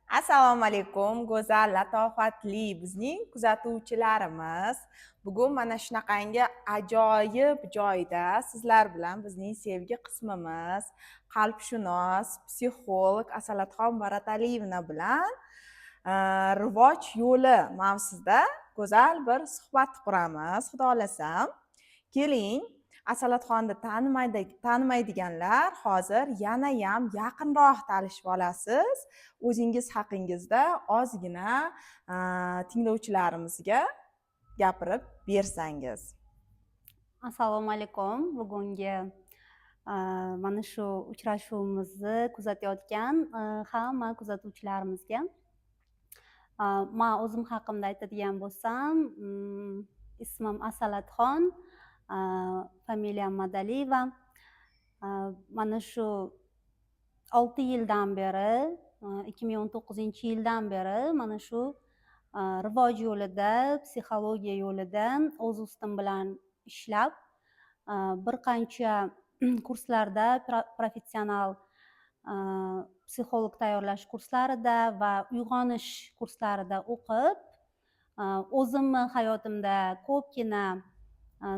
Assalomu alaykum, go'zal, latofatli bizning kuzatuvchilarimiz. Bugun mana shunaqangi ajoyib joyda sizlar bilan bizning sevgi qismimiz qalbshunos, psixolog Asalatxon Barotaliyevna bilan rivoj yo'li mavzusida go'zal bir suhbat quramiz, xudo xohlasa. Keling, Asalatxonni tanimaydiganlar hozir yanayam yaqinroq tanishib olasiz. O'zingiz haqingizda ozgina tinglovchilarimizga gapirib bersangiz. Assalomu alaykum, bugungi mana shu uchrashuvimizni kuzatayotgan hamma kuzatuvchilarimizga. Man o'zim haqimda aytadigan bo'lsam, ismim Asalatxon, familiyam Madaliyeva. Mana shu 6 yildan beri, 2019-yildan beri mana shu rivoj yo'lida, psixologiya yo'lida o'z ustim bilan ishlab, bir qancha kurslarda, professional psixolog tayyorlash kurslarida va uyg'onish kurslarida o'qib, o'zimni hayotimda ko'pgina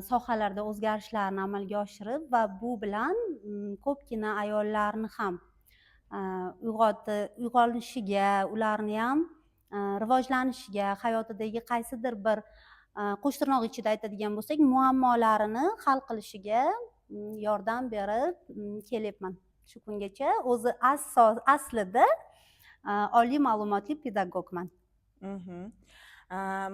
sohalarda o'zgarishlarni amalga oshirib va bu bilan ko'pgina ayollarni ham uyg'onishiga, ularni ham rivojlanishiga, hayotidagi qaysidir bir, qo'shtirnoq ichida aytadigan bo'lsak, muammolarini hal qilishiga yordam berib kelyapman shu kungacha. O'zi aslida oliy ma'lumotli pedagogman.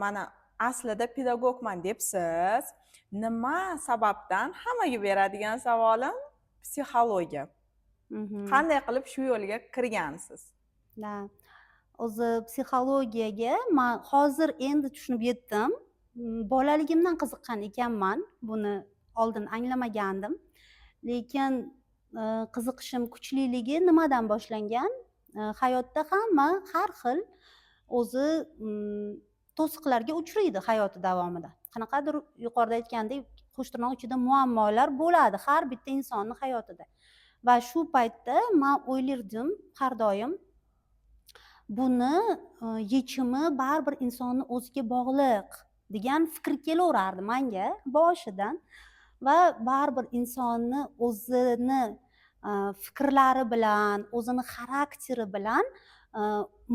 Mana aslida pedagogman debsiz. Nima sababdan, hammaga beradigan savolim, psixologiya? Qanday qilib shu yo'lga kirgansiz? Да, o'zi psixologiyaga man hozir endi tushunib yetdim. Bolaligimdan qiziqqan ekanman, buni oldin anglamagandim, lekin qiziqishim kuchliligi nimadan boshlangan? Hayotda hamma har xil o'zi to'siqlarga uchraydi hayoti davomida, qanaqadir, yuqorida aytgandek, qo'shtirnoq ichida muammolar bo'ladi har bitta insonni hayotida. Va shu paytda man o'ylardim har doim, buni yechimi baribir insonni o'ziga bog'liq degan fikr kelaverardi manga boshidan. Va baribir insonni o'zini fikrlari bilan, o'zini xarakteri bilan,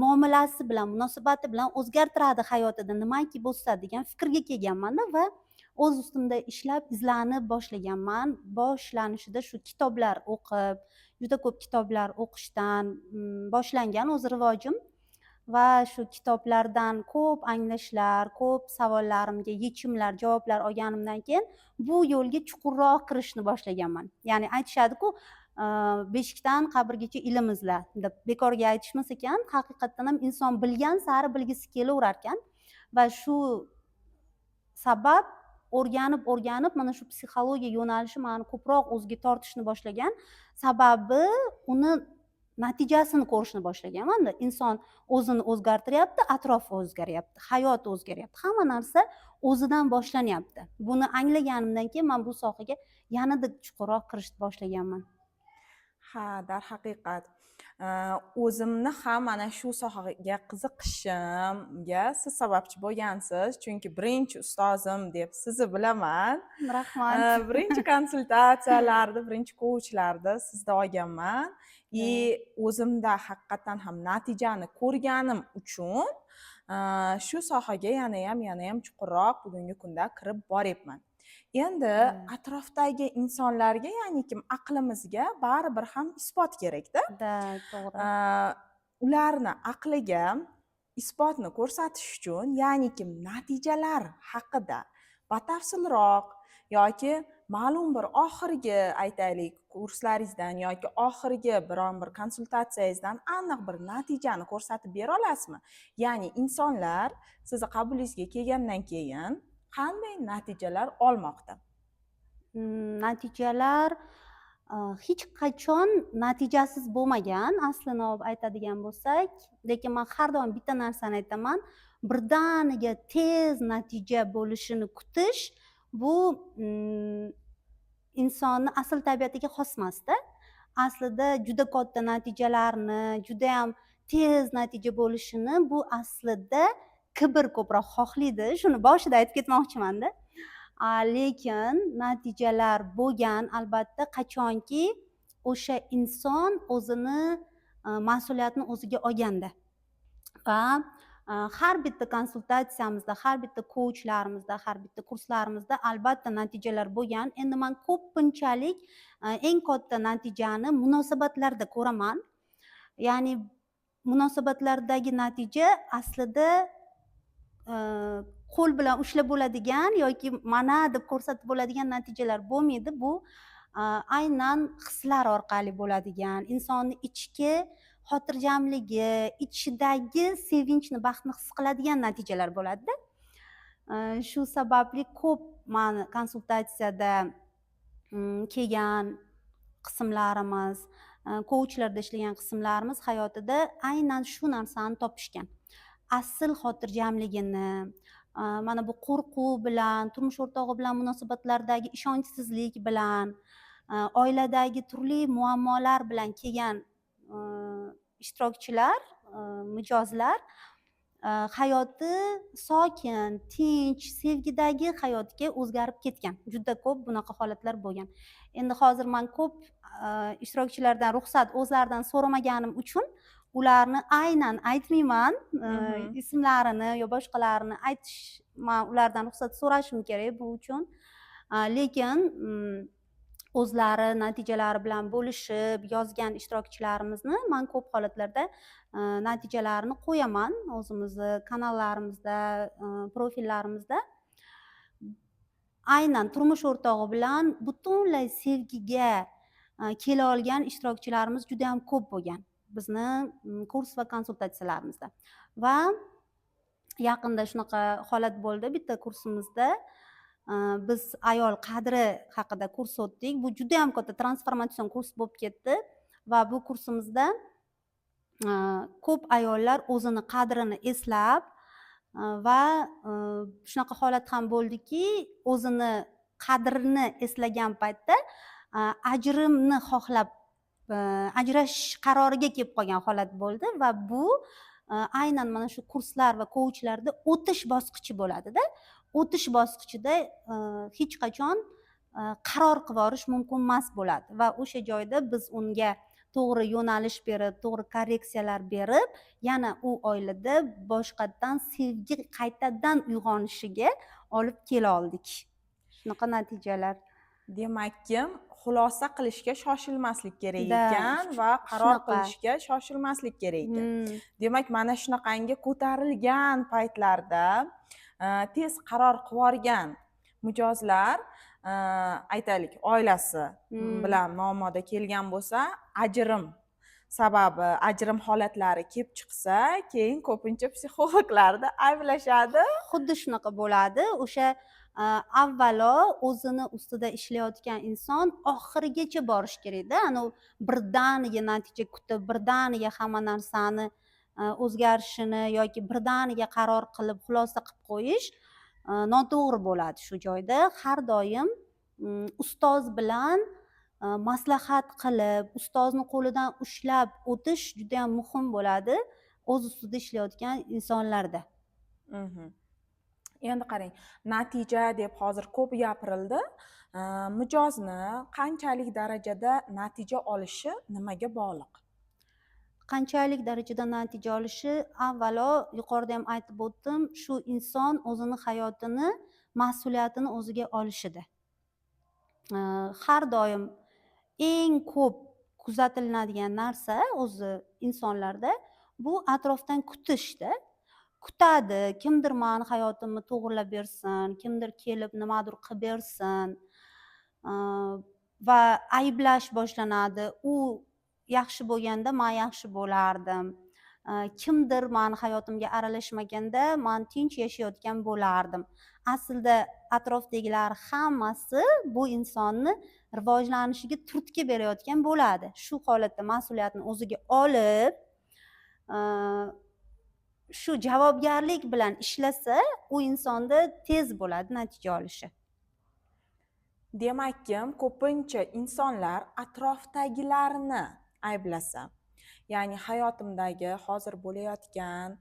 muomalasi bilan, munosabati bilan o'zgartiradi hayotida nimaki bo'lsa degan fikrga kelganmanda. Va o'z ustimda ishlab, izlanib boshlaganman. Boshlanishida shu kitoblar o'qib, juda ko'p kitoblar o'qishdan boshlangan o'zi rivojim. Va shu kitoblardan ko'p anglashlar, ko'p savollarimga yechimlar, javoblar olganimdan keyin bu yo'lga chuqurroq kirishni boshlaganman. Ya'ni aytishadiku, "Beshikdan qabrgacha ilm izla", deb bekorga aytishmas ekan. Haqiqatdan ham inson bilgan sari bilgisi kelaverar ekan. Va shu sabab o'rganib, o'rganib, mana shu psixologiya yo'nalishi mani ko'proq o'ziga tortishni boshlagan. Sababi uni natijasini ko'rishni boshlaganmanda. Inson o'zini o'zgartiryapti, atrofi o'zgaryapti, hayot o'zgaryapti, hamma narsa o'zidan boshlanyapti. Buni anglaganimdan keyin man bu sohaga yanada chuqurroq kirishni boshlaganman. Ha, darhaqiqat, o'zimni ham mana shu sohaga qiziqishimga siz sababchi bo'lgansiz, chunki birinchi ustozim deb sizni bilaman. Rahmat. Birinchi konsultatsiyalarni, birinchi kouchlarni sizda olganman и o'zimda haqiqatdan ham natijani ko'rganim uchun shu sohaga yanayam, yanayam chuqurroq bugungi kunda kirib boryapman. Endi atrofdagi insonlarga, ya'ni kim aqlimizga baribir ham isbot kerakda. Да, to'g'ri. Ularni aqliga isbotni ko'rsatish uchun, ya'ni kim natijalar haqida batafsilroq yoki ma'lum bir oxirgi, aytaylik, kurslaringizdan yoki oxirgi biron bir konsultatsiyangizdan aniq bir natijani ko'rsatib bera olasizmi? Ya'ni insonlar sizni qabulingizga kelgandan keyin qanday natijalar olmoqda? Natijalar hech qachon natijasiz bo'lmagan, aslini olib aytadigan bo'lsak. Lekin man har doim bitta narsani aytaman: birdaniga tez natija bo'lishini kutish bu insonni asl tabiatiga xos emasda. Aslida juda katta natijalarni, judayam Tez natija bo'lishini bu aslida kibr ko'proq xohlaydi, shuni boshida aytib ketmoqchimanda. Lekin natijalar bo'lgan albatta, qachonki o'sha inson o'zini mas'uliyatni o'ziga olganda va har bitta konsultatsiyamizda, har bitta kouchlarimizda, har bitta kurslarimizda albatta natijalar bo'lgan. Endi man ko'pinchalik eng katta natijani munosabatlarda ko'raman. Ya'ni munosabatlardagi natija aslida qo'l bilan ushlab bo'ladigan yoki mana deb ko'rsatib bo'ladigan natijalar bo'lmaydi. Bu aynan hislar orqali bo'ladigan, insonni ichki xotirjamligi, ichidagi sevinchni, baxtni his qiladigan natijalar bo'ladida. Shu sababli ko'p mani konsultatsiyada kelgan qismlarimiz, kouchlarda ishlagan qismlarimiz hayotida aynan shu narsani topishgan, asl xotirjamligini. Mana bu qo'rquv bilan, turmush o'rtog'i bilan munosabatlardagi ishonchsizlik bilan, oiladagi turli muammolar bilan kelgan ishtirokchilar, mijozlar hayoti sokin, tinch, sevgidagi hayotga o'zgarib ketgan. Juda ko'p bunaqa holatlar bo'lgan. Endi hozir man ko'p ishtirokchilardan ruxsat o'zlaridan so'ramaganim uchun ularni aynan aytmayman, ismlarini yo boshqalarini aytish, man ulardan ruxsat so'rashim kerak bu uchun. Lekin o'zlari natijalari bilan bo'lishib yozgan ishtirokchilarimizni man ko'p holatlarda natijalarini qo'yaman o'zimizni kanallarimizda, profillarimizda. Aynan turmush o'rtog'i bilan butunlay sevgiga kela olgan ishtirokchilarimiz juda yam ko'p bo'lgan bizni kurs va konsultatsiyalarimizda. Va yaqinda shunaqa holat bo'ldi bitta kursimizda. Biz ayol qadri haqida kurs o'tdik. Bu juda yam katta transformatsion kurs bo'lib ketdi va bu kursimizda ko'p ayollar o'zini qadrini eslab va shunaqa holat ham bo'ldiki, o'zini qadrini eslagan paytda ajrimni xohlab, ajrashish qaroriga kelib qolgan holat bo'ldi. Va bu aynan mana shu kurslar va kouchlarda o'tish bosqichi bo'ladida. O'tish bosqichida hech qachon qaror qilib yuborish mumkin emas bo'ladi va o'sha joyda biz unga to'g'ri yo'nalish berib, to'g'ri korreksiyalar berib, yana u oilada boshqatdan sevgi qaytadan uyg'onishiga olib kela oldik. Shunaqa natijalar. Demakki, xulosa qilishga shoshilmaslik kerak Да, ekan va qaror shunaqa. qilishga shoshilmaslik kerak ekan. Demak, mana shunaqangi ko'tarilgan paytlarda tez qaror qilib yuborgan mijozlar, aytaylik, oilasi bilan muammoda kelgan bo'lsa, ajrim sababi, ajrim holatlari kelib chiqsa, keyin ko'pincha psixologlarni ayblashadi. Xuddi shunaqa bo'ladi. O'sha avvalo o'zini ustida ishlayotgan inson oxirigacha borish kerakda. Anavi birdaniga natija kutib, birdaniga hamma narsani o'zgarishini yoki birdaniga qaror qilib, xulosa qilib qo'yish noto'g'ri bo'ladi. Shu joyda har doim ustoz bilan maslahat qilib, ustozni qo'lidan ushlab o'tish judayam muhim bo'ladi o'z ustida ishlayotgan insonlarda. Endi qarang, natija deb hozir ko'p gapirildi. Mijozni qanchalik darajada natija olishi nimaga bog'liq? Qanchalik darajada natija olishi, avvalo, yuqorida ham aytib o'tdim, shu inson o'zini hayotini mas'uliyatini o'ziga olishida. Har doim eng ko'p kuzatilinadigan narsa o'zi insonlarda bu atrofdan kutishda. Kutadi, kimdir mani hayotimni to'g'irlab bersin, kimdir kelib nimadir qilib bersin va ayblash boshlanadi. U yaxshi bo'lganda man yaxshi bo'lardim, kimdir mani hayotimga aralashmaganda man tinch yashayotgan bo'lardim. Aslida atrofdagilar hammasi bu insonni rivojlanishiga turtki berayotgan bo'ladi. Shu holatda mas'uliyatni o'ziga olib, shu javobgarlik bilan ishlasa, u insonda tez bo'ladi natija olishi. Demakki, ko'pincha insonlar atrofdagilarni ayblasa, Ya'ni hayotimdagi hozir bo'layotgan,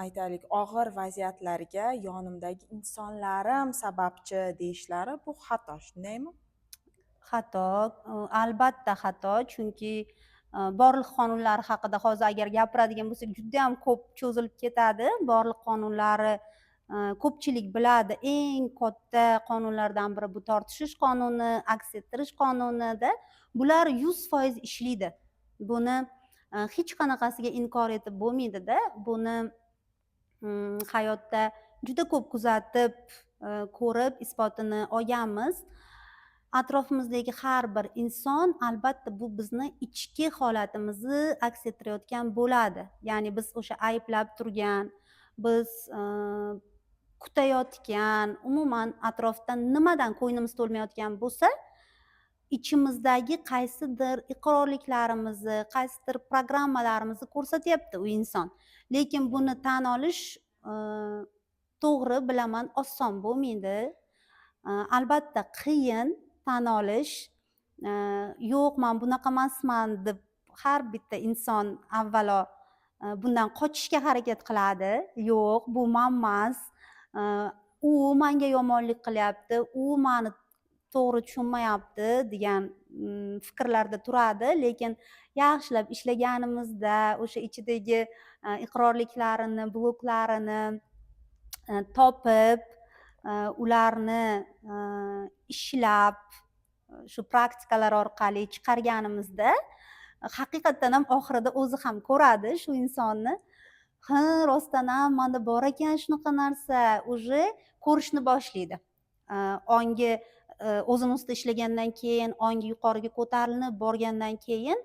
aytaylik, og'ir vaziyatlarga yonimdagi insonlarim sababchi deyishlari bu xato, shundaymi? Xato, albatta xato, chunki borliq qonunlari haqida hozir agar gapiradigan bo'lsak, judayam ko'p cho'zilib ketadi. Borliq qonunlari, ko'pchilik biladi, eng katta qonunlardan biri bu tortishish qonuni, aks ettirish qonunida. Bular 100% ishlaydi. Buni hech qanaqasiga inkor etib bo'lmaydida. Buni hayotda juda ko'p kuzatib, ko'rib, isbotini olganmiz. Atrofimizdagi har bir inson albatta bu bizni ichki holatimizni aks ettirayotgan bo'ladi. Ya'ni biz o'sha ayblab turgan, biz kutayotgan, umuman atrofdan nimadan ko'nglimiz to'lmayotgan bo'lsa, ichimizdagi qaysidir iqrorliklarimizni, qaysidir programmalarimizni ko'rsatyapti u inson. Lekin buni tan olish, to'g'ri bilaman, oson bo'lmaydi. Albatta qiyin tan olish. Yo'q, man bunaqa emasman deb har bitta inson avvalo bundan qochishga harakat qiladi. Yo'q, bu man emas, u manga yomonlik qilyapti, u mani to'g'ri tushunmayapti degan fikrlarda turadi. Lekin yaxshilab ishlaganimizda, o'sha ichidagi iqrorliklarini, bloklarini topib, ularni ishlab, shu praktikalar orqali chiqarganimizda, haqiqatdan ham oxirida o'zi ham ko'radi shu insonni, ha, rostdan ham manda bor ekan shunaqa narsa, уже ko'rishni boshlaydi. Ongi o'zini ustida ishlagandan keyin, ongi yuqoriga ko'tarilib borgandan keyin,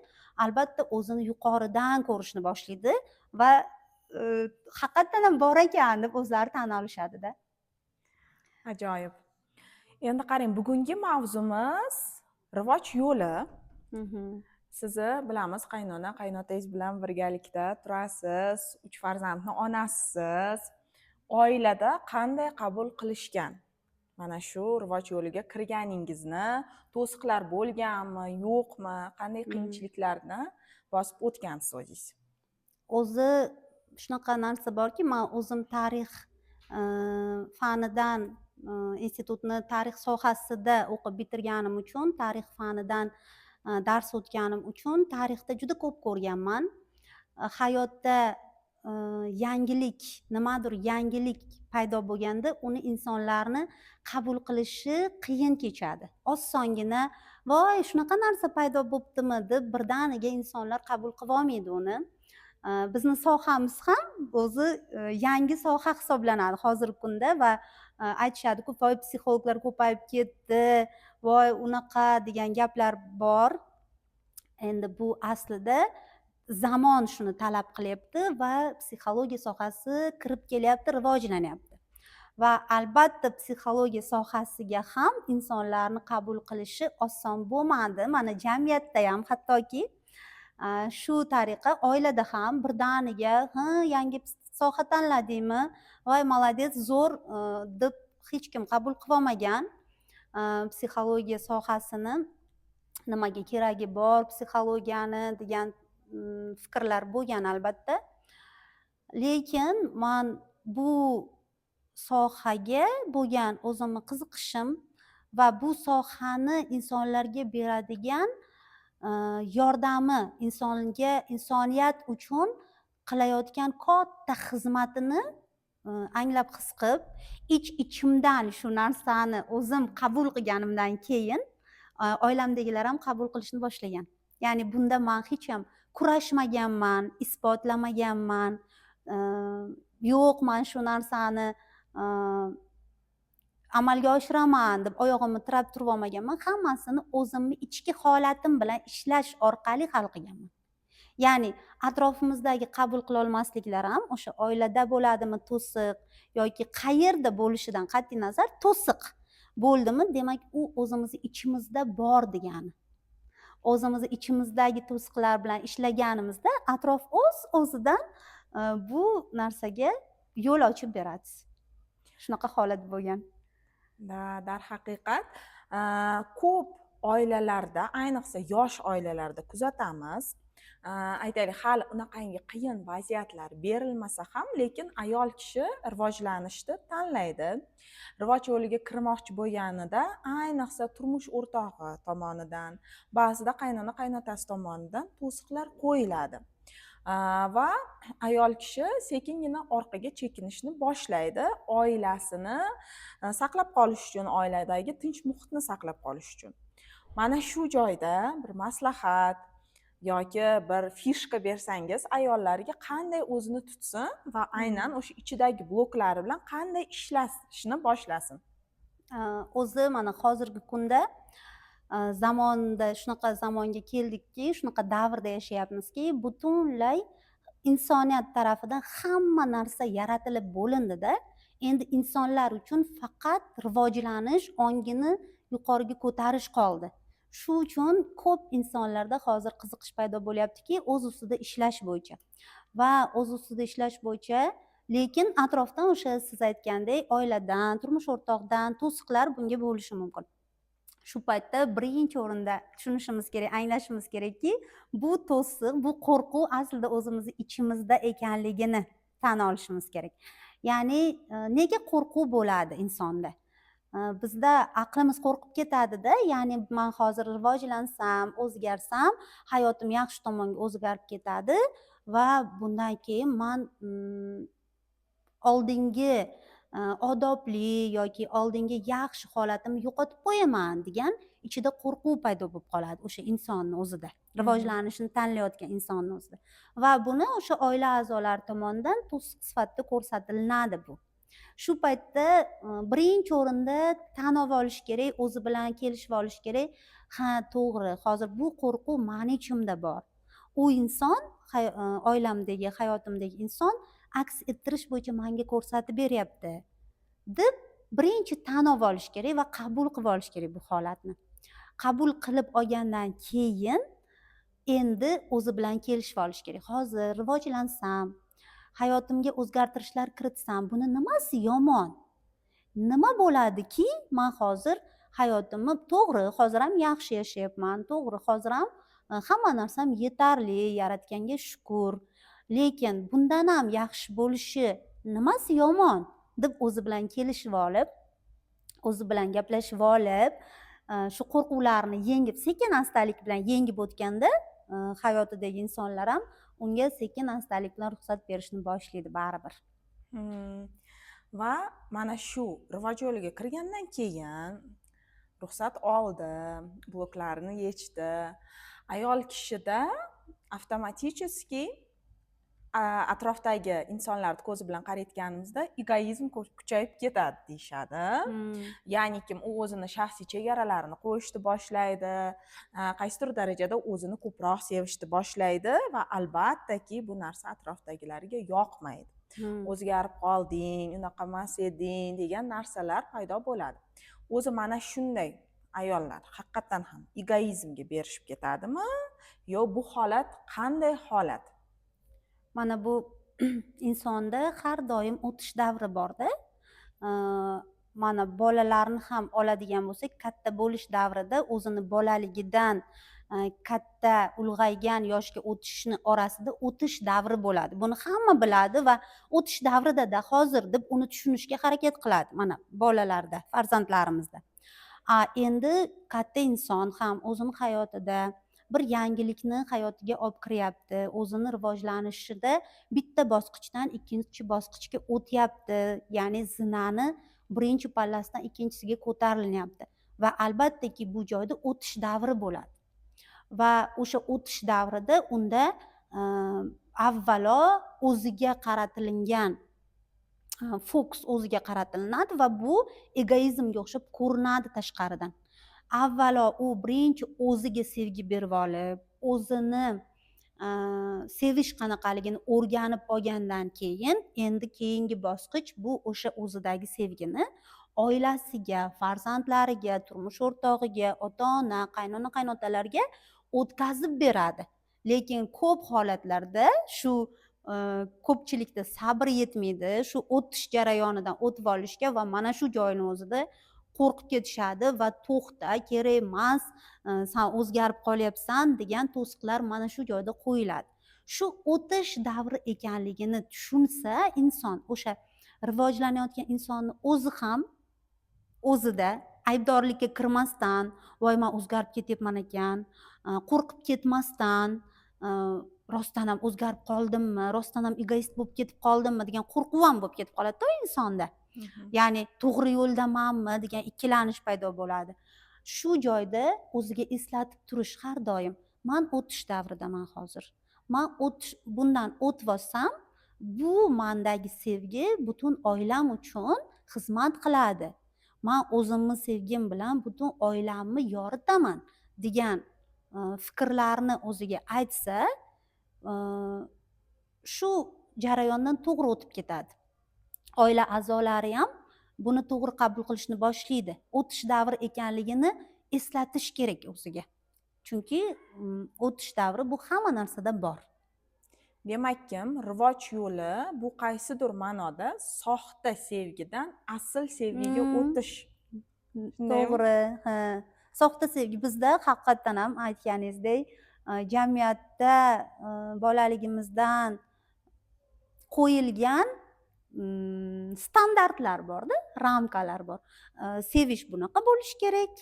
albatta o'zini yuqoridan ko'rishni boshlaydi va haqiqatdan ham bor ekan deb o'zlari tan olishadida. Ajoyib. Endi qarang, bugungi mavzumiz rivoj yo'li. Sizni bilamiz, qaynona, qaynotangiz bilan birgalikda turasiz, uch farzandni onasisiz. Oilada qanday qabul qilishgan mana shu rivoj yo'liga kirganingizni? To'siqlar bo'lganmi, yo'qmi, qanday qiyinchiliklarni bosib o'tgansiz o'zingiz? O'zi shunaqa narsa borki, man o'zim tarix fanidan, institutni tarix sohasida o'qib bitirganim uchun, tarix fanidan dars o'tganim uchun tarixda juda ko'p ko'rganman. Hayotda yangilik, nimadir yangilik paydo bo'lganda, uni insonlarni qabul qilishi qiyin kechadi. Osongina "Voy, shunaqa narsa paydo bo'ptimi?" deb birdaniga insonlar qabul qilolmaydi uni. Bizni sohamiz ham o'zi yangi soha hisoblanadi hozirgi kunda va aytishadiku, "Voy, psixologlar ko'payib ketdi, voy, unaqa" degan gaplar bor. Endi bu aslida zamon shuni talab qilyapti va psixologiya sohasi kirib kelyapti, rivojlanyapti va albatta psixologiya sohasiga ham insonlarni qabul qilishi oson bo'lmadi. Mana jamiyatda ham, hattoki shu tariqa oilada ham birdaniga "Ha, yangi soha tanladingmi, voy, молодец, zo'r" deb hech kim qabul qilolmagan psixologiya sohasini. "Nimaga keragi bor psixologiyani?" degan fikrlar bo'lgan albatta. Lekin man bu sohaga bo'lgan o'zimni qiziqishim va bu sohani insonlarga beradigan yordami, insonga, insoniyat uchun qilayotgan katta xizmatini anglab, his qilib, ich ichimdan shu narsani o'zim qabul qilganimdan keyin oilamdagilar ham qabul qilishni boshlagan. Ya'ni bunda man hech ham kurashmaganman, isbotlamaganman, yo'q, man shu narsani amalga oshiraman deb oyog'imni tirab turib olmaganman. Hammasini o'zimni ichki holatim bilan ishlash orqali hal qilganman. Ya'ni atrofimizdagi qabul qilolmasliklar ham, o'sha oilada bo'ladimi to'siq yoki qayerda bo'lishidan qat'iy nazar, to'siq bo'ldimi, demak u o'zimizni ichimizda bor degani. O'zimizni ichimizdagi to'siqlar bilan ishlaganimizda atrof o'z o'zidan bu narsaga yo'l ochib beradi. Shunaqa holat bo'lgan. Да, darhaqiqat, ko'p oilalarda, ayniqsa yosh oilalarda kuzatamiz. Aytaylik, hali unaqangi qiyin vaziyatlar berilmasa ham, lekin ayol kishi rivojlanishni tanlaydi. Rivoj yo'liga kirmoqchi bo'lganida, ayniqsa turmush o'rtog'i tomonidan, ba'zida qaynona, qaynotasi tomonidan to'siqlar qo'yiladi va ayol kishi sekingina orqaga chekinishni boshlaydi, oilasini saqlab qolish uchun, oiladagi tinch muhitni saqlab qolish uchun. Mana shu joyda bir maslahat yoki bir фишка bersangiz, ayollarga qanday o'zini tutsin va aynan o'sha ichidagi bloklari bilan qanday ishlashni boshlasin? O'zi mana hozirgi kunda, zamonda shunaqa zamonga keldikki, shunaqa davrda yashayapmizki, butunlay insoniyat tarafidan hamma narsa yaratilib bo'lindida. Endi insonlar uchun faqat rivojlanish, ongini yuqoriga ko'tarish qoldi. Shu uchun ko'p insonlarda hozir qiziqish paydo bo'lyaptiki o'z ustida ishlash bo'yicha va o'z ustida ishlash bo'yicha. Lekin atrofdan, o'sha siz aytgandek, oiladan, turmush o'rtoqdan to'siqlar bunga bo'lishi mumkin. Shu paytda birinchi o'rinda tushunishimiz kerak, anglashimiz kerakki, bu to'siq, bu qo'rquv aslida o'zimizni ichimizda ekanligini tan olishimiz kerak. Ya'ni nega qo'rquv bo'ladi insonda? Bizda aqlimiz qo'rqib ketadida, ya'ni man hozir rivojlansam, o'zgarsam, hayotim yaxshi tomonga o'zgarib ketadi va bundan keyin man oldingi odobli yoki oldingi yaxshi holatimni yo'qotib qo'yaman degan ichida qo'rquv paydo bo'lib qoladi o'sha insonni o'zida, rivojlanishni tanlayotgan insonni o'zida. Va buni o'sha oila a'zolari tomonidan to'siq sifatida ko'rsatilinadi. Bu shu paytda birinchi o'rinda tan olib olish kerak, o'zi bilan kelishib olish kerak: ha, to'g'ri, hozir bu qo'rquv mani ichimda bor, u inson, oilamdagi, hayotimdagi inson aks ettirish bo'yicha manga ko'rsatib beryapti, deb birinchi tan olib olish kerak va qabul qilib olish kerak. Bu holatni qabul qilib olgandan keyin endi o'zi bilan kelishib olish kerak: hozir rivojlansam, hayotimga o'zgartirishlar kiritsam, buni nimasi yomon? Nima bo'ladiki, man hozir hayotimni, to'g'ri, hozir ham yaxshi yashayapman, to'g'ri, hozir ham hamma narsam yetarli, yaratganga shukur, lekin bundan ham yaxshi bo'lishi nimasi yomon, deb o'zi bilan kelishib olib, o'zi bilan gaplashib olib, shu qo'rquvlarni yengib, sekin astalik bilan yengib o'tganda, hayotidagi insonlar ham unga sekin astalik bilan ruxsat berishni boshlaydi baribir. Va mana shu rivoj yo'liga kirgandan keyin, ruxsat oldi, bloklarini yechdi, ayol kishida avtomatически, atrofdagi insonlarni ko'zi bilan qarayotganimizda, egoizm kuchayib ketadi deyishadi. Ya'ni kim u o'zini shaxsiy chegaralarini qo'yishni boshlaydi, qaysidir darajada o'zini ko'proq sevishni boshlaydi va albattaki bu narsa atrofdagilarga yoqmaydi. O'zgarib qolding, unaqa emas eding, degan narsalar paydo bo'ladi. O'zi mana shunday ayollar haqiqatdan ham egoizmga berishib ketadimi yo bu holat qanday holat? Mana bu insonda har doim o'tish davri borda. Mana bolalarni ham oladigan bo'lsak, katta bo'lish davrida o'zini bolaligidan katta, ulg'aygan yoshga o'tishni orasida o'tish davri bo'ladi. Buni hamma biladi va o'tish davridada hozir, deb uni tushunishga harakat qiladi mana bolalarda, farzandlarimizda. A endi katta inson ham o'zini hayotida bir yangilikni hayotiga olib kiryapti, o'zini rivojlanishida bitta bosqichdan ikkinchi bosqichga o'tyapti, ya'ni zinani birinchi pallasidan ikkinchisiga ko'tarilyapti va albattaki bu joyda o'tish davri bo'ladi. Va o'sha o'tish davrida unda avvalo o'ziga qaratilingan fokus o'ziga qaratilinadi va bu egoizmga o'xshab ko'rinadi tashqaridan. Avvalo u birinchi o'ziga sevgi berib olib, o'zini sevish qanaqaligini o'rganib olgandan keyin, endi keyingi bosqich bu o'sha o'zidagi sevgini oilasiga, farzandlariga, turmush o'rtog'iga, ota ona, qaynona, qaynotalarga o'tkazib beradi. Lekin ko'p holatlarda shu ko'pchilikda sabr yetmaydi shu o'tish jarayonidan o'tib olishga va mana shu joyni o'zida Qo'rqib ketishadi va "To'xta, kerak emas, san o'zgarib qolyapsan", degan to'siqlar mana shu joyda qo'yiladi. Shu o'tish davri ekanligini tushunsa inson, o'sha rivojlanayotgan insonni o'zi ham o'zida aybdorlikka kirmasdan, "Voy, man o'zgarib ketyapman ekan", qo'rqib ketmasdan, "Rostdan ham o'zgarib qoldimmi, rostdan ham egoist bo'lib ketib qoldimmi", degan qo'rquv ham bo'lib ketib qoladida insonda. Ya'ni to'g'ri yo'ldamanmi degan ikkilanish paydo bo'ladi. Shu joyda o'ziga eslatib turish har doim: "Man o'tish davridaman hozir, man o'tish, bundan o'tib olsam, bu mandagi sevgi butun oilam uchun xizmat qiladi, man o'zimni sevgim bilan butun oilamni yoritaman", degan fikrlarni o'ziga aytsa, shu jarayondan to'g'ri o'tib ketadi. Oila a'zolari ham buni to'g'ri qabul qilishni boshlaydi. O'tish davri ekanligini eslatish kerak o'ziga, chunki o'tish davri bu hamma narsada bor. Demakkim, rivoj yo'li bu qaysidir ma'noda soxta sevgidan asl sevgiga o'tish. Shundaymi? To'g'ri, ha. Soxta sevgi bizda haqiqatdan ham, aytganingizdek, jamiyatda bolaligimizdan qo'yilgan standartlar borda, ramkalar bor. Sevish bunaqa bo'lishi kerak,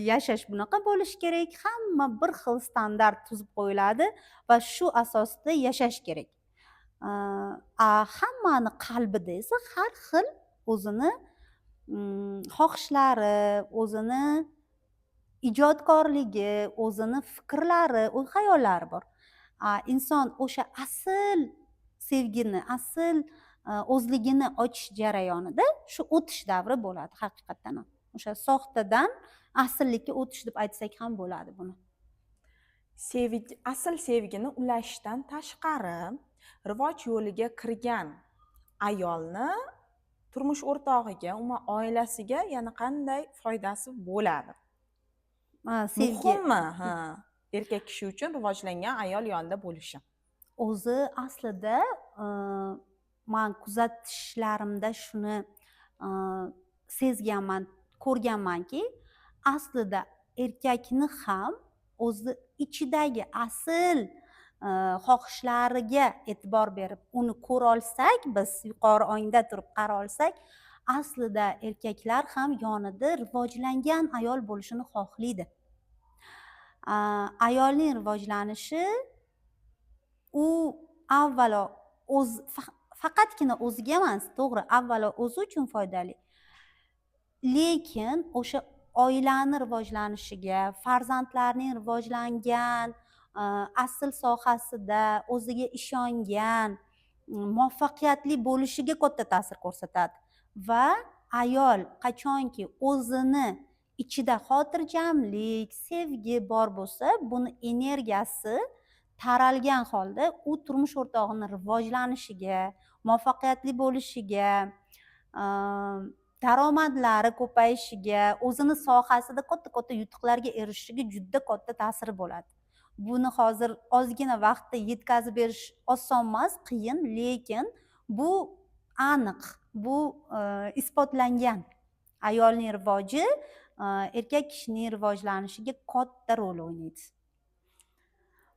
yashash bunaqa bo'lishi kerak, hamma bir xil standart tuzib qo'yiladi va shu asosda yashash kerak. A hammani qalbida esa har xil o'zini xohishlari, o'zini ijodkorligi, o'zini fikrlari, o'y xayollari bor. A inson o'sha asl sevgini, asl o'zligini ochish jarayonida shu o'tish davri bo'ladi haqiqatdan ham. O'sha soxtadan asllikka o'tish deb aytsak ham bo'ladi buni. Sevgi, asl sevgini ulashishdan tashqari, rivoj yo'liga kirgan ayolni turmush o'rtog'iga, umuman oilasiga yana qanday foydasi bo'ladi? Ha, sevgi. Muhimmi, ha, erkak kishi uchun rivojlangan ayol yonida bo'lishi? O'zi aslida man kuzatishlarimda shuni sezganman, ko'rganmanki, aslida erkakni ham o'zi ichidagi asl xohishlariga e'tibor berib, uni ko'ra olsak, biz yuqori ongda turib qara olsak, aslida erkaklar ham yonida rivojlangan ayol bo'lishini xohlaydi. Ayolning rivojlanishi u avvalo o'z, faqatgina o'ziga emas, to'g'ri, avvalo o'zi uchun foydali, lekin o'sha oilani rivojlanishiga, farzandlarning rivojlangan, asl sohasida o'ziga ishongan, muvaffaqiyatli bo'lishiga katta ta'sir ko'rsatadi. Va ayol qachonki o'zini ichida xotirjamlik, sevgi bor bo'lsa, buni energiyasi taralgan holda u turmush o'rtog'ini rivojlanishiga, muvaffaqiyatli bo'lishiga, daromadlari ko'payishiga, o'zini sohasida katta katta yutuqlarga erishishiga juda katta ta'siri bo'ladi. Buni hozir ozgina vaqtda yetkazib berish oson emas, qiyin, lekin bu aniq, bu isbotlangan. Ayolning rivoji erkak kishining rivojlanishiga katta rol o'ynaydi.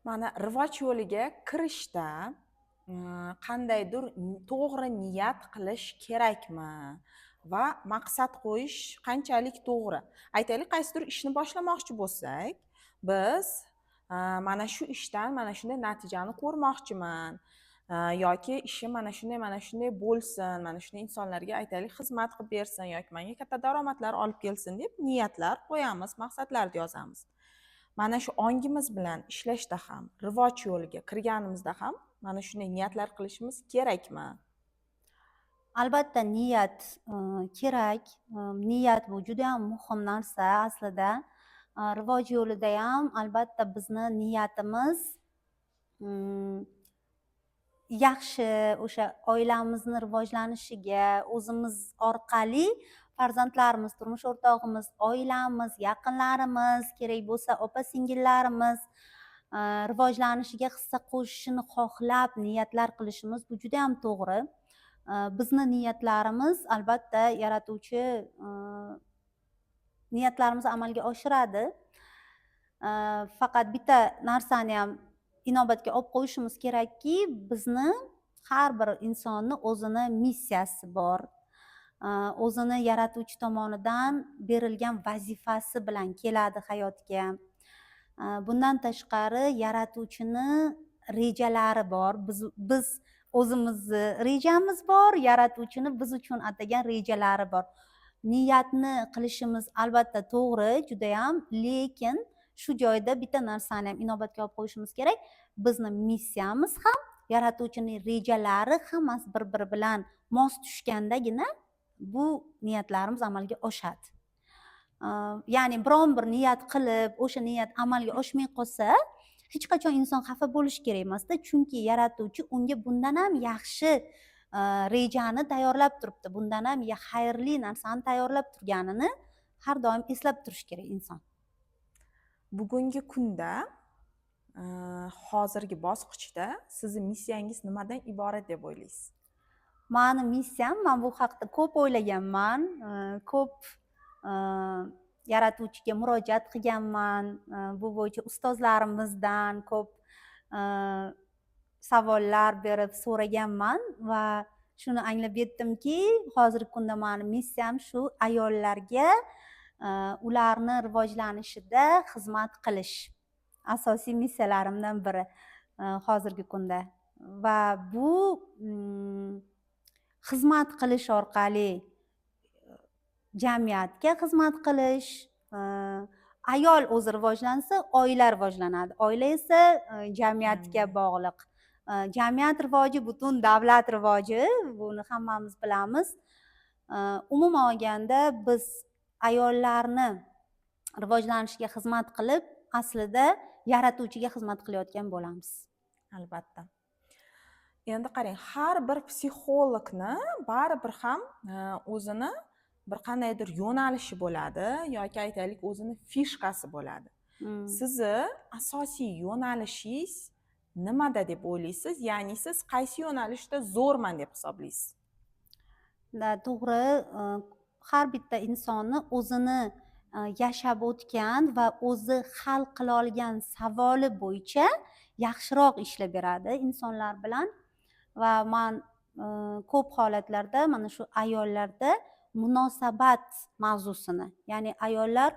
Mana rivoj yo'liga kirishda qandaydir to'g'ri niyat qilish kerakmi va maqsad qo'yish qanchalik to'g'ri? Aytaylik, qaysidir ishni boshlamoqchi bo'lsak, biz mana shu ishdan mana shunday natijani ko'rmoqchiman yoki ishim mana shunday, mana shunday bo'lsin, mana shunday insonlarga, aytaylik, xizmat qilib bersin yoki menga katta daromadlar olib kelsin, deb niyatlar qo'yamiz, maqsadlarni yozamiz. Mana shu ongimiz bilan ishlashda ham, rivoj yo'liga kirganimizda ham mana shunday niyatlar qilishimiz kerakmi? Albatta, niyat kerak. Niyat bu juda yam muhim narsa aslida. Rivoj yo'lida ham albatta bizni niyatimiz yaxshi, o'sha oilamizni rivojlanishiga, o'zimiz orqali farzandlarimiz, turmush o'rtog'imiz, oilamiz, yaqinlarimiz, kerak bo'lsa opa singillarimiz rivojlanishiga hissa qo'shishini xohlab niyatlar qilishimiz bu juda yam to'g'ri. Bizni niyatlarimiz albatta yaratuvchi Niyatlarimizni amalga oshiradi. Faqat bitta narsani ham inobatga olib qo'yishimiz kerakki, bizni har bir insonni o'zini missiyasi bor, o'zini yaratuvchi tomonidan berilgan vazifasi bilan keladi hayotga. Bundan tashqari, yaratuvchini rejalari bor. Biz o'zimizni rejamiz bor, yaratuvchini biz uchun atagan rejalari bor. Niyatni qilishimiz, albatta, to'g'ri judayam, lekin shu joyda bitta narsani ham inobatga olib qo'yishimiz kerak: bizni missiyamiz ham, yaratuvchining rejalari, hammasi bir biri bilan mos tushgandagina bu niyatlarimiz amalga oshadi. Ya'ni biron bir niyat qilib, o'sha niyat amalga oshmay qolsa, hech qachon inson xafa bo'lishi kerak emasda, chunki yaratuvchi unga bundan ham yaxshi rejani tayyorlab turibdi, bundan ham xayrli narsani tayyorlab turganini har doim eslab turishi kerak inson. Bugungi kunda, hozirgi bosqichda sizni missiyangiz nimadan iborat deb o'ylaysiz? Mani missiyam, man bu haqda ko'p o'ylaganman, ko'p yaratuvchiga murojaat qilganman, bu bo'yicha ustozlarimizdan ko'p savollar berib so'raganman va shuni anglab yetdimki, hozirgi kunda mani missiyam shu ayollarga ularni rivojlanishida xizmat qilish, asosiy missiyalarimdan biri hozirgi kunda. Va bu xizmat qilish orqali jamiyatga xizmat qilish. Ayol o'zi rivojlansa, oila rivojlanadi, oila esa jamiyatga bog'liq. Jamiyat rivoji butun davlat rivoji, buni hammamiz bilamiz. Umuman olganda, biz ayollarni rivojlanishiga xizmat qilib, aslida yaratuvchiga xizmat qilayotgan bo'lamiz. Albatta. Endi qarang, har bir psixologni baribir ham o'zini bir qandaydir yo'nalishi bo'ladi yoki, aytaylik, o'zini фишка si bo'ladi. Sizni asosiy yo'nalishingiz nimada deb o'ylaysiz, ya'ni siz qaysi yo'nalishda zo'rman deb hisoblaysiz? Да, to'g'ri. Har bitta insonni o'zini yashab o'tgan va o'zi hal qila olgan savoli bo'yicha yaxshiroq ishlab beradi insonlar bilan. Va man ko'p holatlarda mana shu ayollarda munosabat mavzusini, ya'ni ayollar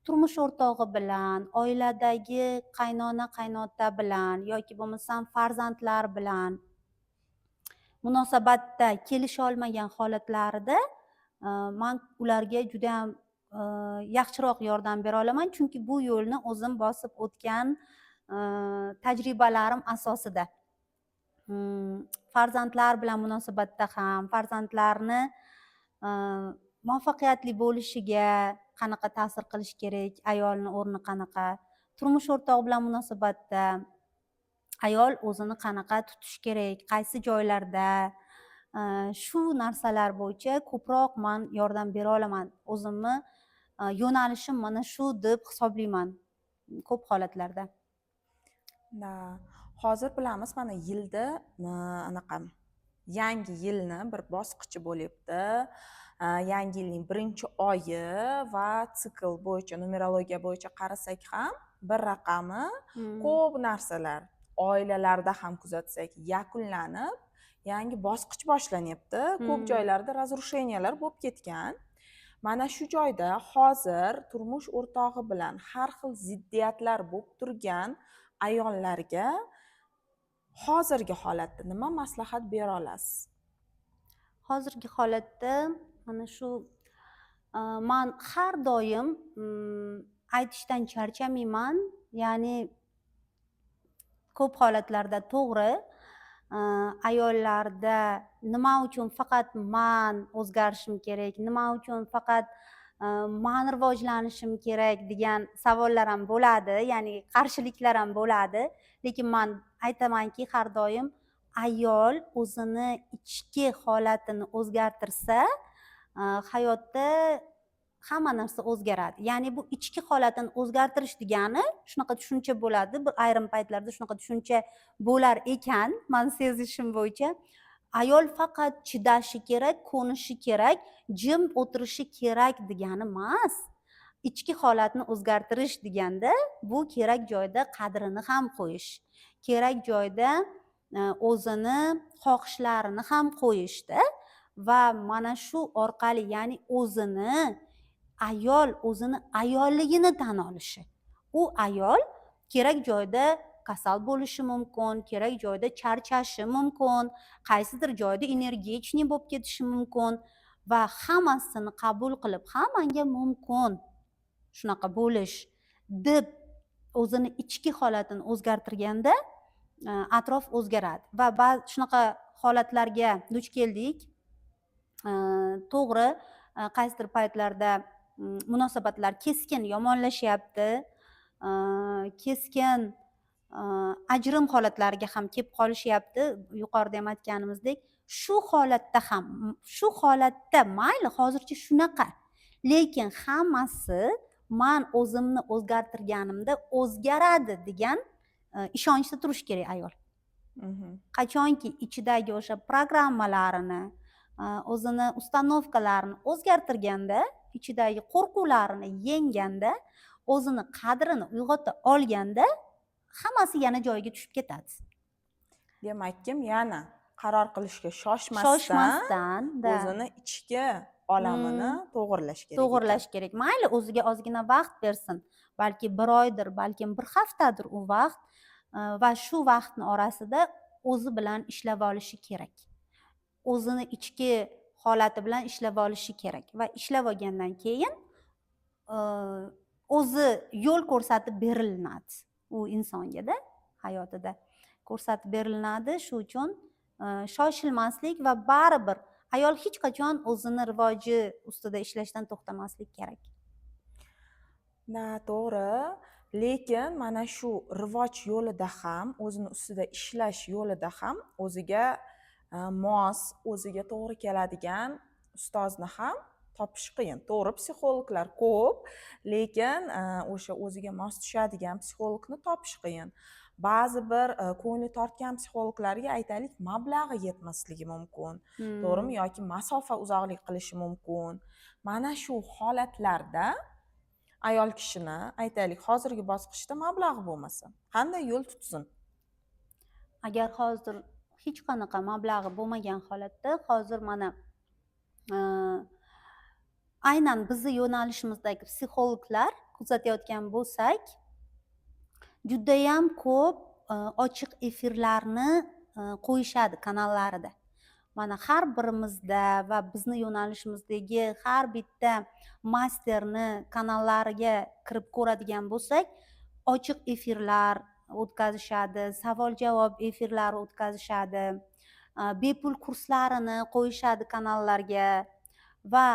turmush o'rtog'i bilan, oiladagi qaynona, qaynota bilan yoki bo'lmasam farzandlar bilan munosabatda kelisholmagan holatlarida man ularga judayam yaxshiroq yordam bera olaman, chunki bu yo'lni o'zim bosib o'tgan tajribalarim asosida. Farzandlar bilan munosabatda ham farzandlarni muvaffaqiyatli bo'lishiga qanaqa ta'sir qilish kerak, ayolni o'rni qanaqa, turmush o'rtog'i bilan munosabatda ayol o'zini qanaqa tutish kerak, qaysi joylarda, shu narsalar bo'yicha ko'proq man yordam bera olaman. O'zimni yo'nalishim mana shu deb hisoblayman ko'p holatlarda. Да, hozir bilamiz, mana yilda anaqa yangi yilni bir bosqichi bo'lyapti, yangi yilning birinchi oyi. Va sikl bo'yicha, numerologiya bo'yicha qarasak ham, bir raqami ko'p narsalar oilalarda ham kuzatsak, yakunlanib, yangi bosqich boshlanyapti. Ko'p joylarda разрушения lar bo'lib ketgan. Mana shu joyda hozir turmush o'rtog'i bilan har xil ziddiyatlar bo'lib turgan ayollarga hozirgi holatda nima maslahat bera olasiz? Hozirgi holatda mana shu man har doim aytishdan charchamayman, ya'ni ko'p holatlarda, to'g'ri, ayollarda nima uchun faqat man o'zgarishim kerak, nima uchun faqat man rivojlanishim kerak degan savollar ham bo'ladi, ya'ni qarshiliklar ham bo'ladi. Lekin man aytamanki, har doim ayol o'zini ichki holatini o'zgartirsa, hayotda hamma narsa o'zgaradi. Ya'ni bu ichki holatini o'zgartirish degani shunaqa tushuncha bo'ladi, bir ayrim paytlarda shunaqa tushuncha bo'lar ekan mani sezishim bo'yicha. Ayol faqat chidashi kerak, ko'nishi kerak, jim o'tirishi kerak degani emas. Ichki holatni o'zgartirish deganda bu kerak joyda qadrini ham qo'yish, kerak joyda o'zini xohishlarini ham qo'yishda va mana shu orqali, ya'ni o'zini, ayol o'zini ayolligini tan olishi. U ayol kerak joyda kasal bo'lishi mumkin, kerak joyda charchashi mumkin, qaysidir joyda энергичный bo'lib ketishi mumkin va hammasini qabul qilib, ha, manga mumkin shunaqa bo'lish deb o'zini ichki holatini o'zgartirganda atrof o'zgaradi. Va ba'zi shunaqa holatlarga duch keldik. To'g'ri, qaysidir paytlarda munosabatlar keskin yomonlashyapti, keskin ajrim holatlariga ham kelib qolishyapti. Yuqorida ham aytganimizdek, shu holatda ham, shu holatda mayli, hozircha shunaqa, lekin hammasi man o'zimni o'zgartirganimda o'zgaradi degan ishonchda turishi kerak ayol. Qachonki ichidagi o'sha programmalarini, o'zini установка larini o'zgartirganda, ichidagi qo'rquvlarini yenganda, o'zini qadrini uyg'ota olganda hammasi yana joyiga tushib ketadi. Demakkim, yana qaror qilishga shoshmasdan, shoshmasdan да. o'zini ichki olamini to'g'irlash kerak ekan. To'g'irlash kerak. Mayli, o'ziga ozgina vaqt bersin, balki bir oydir, balkim bir haftadir u vaqt, va shu vaqtni orasida o'zi bilan ishlab olishi kerak, o'zini ichki holati bilan ishlab olishi kerak va ishlab olgandan keyin o'zi yo'l ko'rsatib berilinadi u insongada, hayotida ko'rsatib berilinadi. Shu uchun shoshilmaslik va baribir ayol hech qachon o'zini rivoji ustida ishlashdan to'xtamaslik kerak. Na, to'g'ri, lekin mana shu rivoj yo'lida ham, o'zini ustida ishlash yo'lida ham o'ziga mos, o'ziga to'g'ri keladigan ustozni ham topish qiyin. To'g'ri, psixologlar ko'p, lekin o'sha o'ziga mos tushadigan psixologni topish qiyin. Ba'zi bir ko'ngli tortgan psixologlarga, aytaylik, mablag'i yetmasligi mumkin, to'g'rimi, yoki masofa uzoqlik qilishi mumkin. Mana shu holatlarda ayol kishini, aytaylik, hozirgi bosqichda mablag'i bo'lmasa, qanday yo'l tutsin? Agar hozir hech qanaqa mablag'i bo'lmagan holatda, hozir mana aynan bizni yo'nalishimizdagi psixologlar kuzatayotgan bo'lsak, judayam ko'p ochiq efirlarni qo'yishadi kanallarida. Mana har birimizda va bizni yo'nalishimizdagi har bitta masterni kanallariga kirib ko'radigan bo'lsak, ochiq efirlar o'tkazishadi, savol javob efirlari o'tkazishadi, bepul kurslarini qo'yishadi kanallarga. Va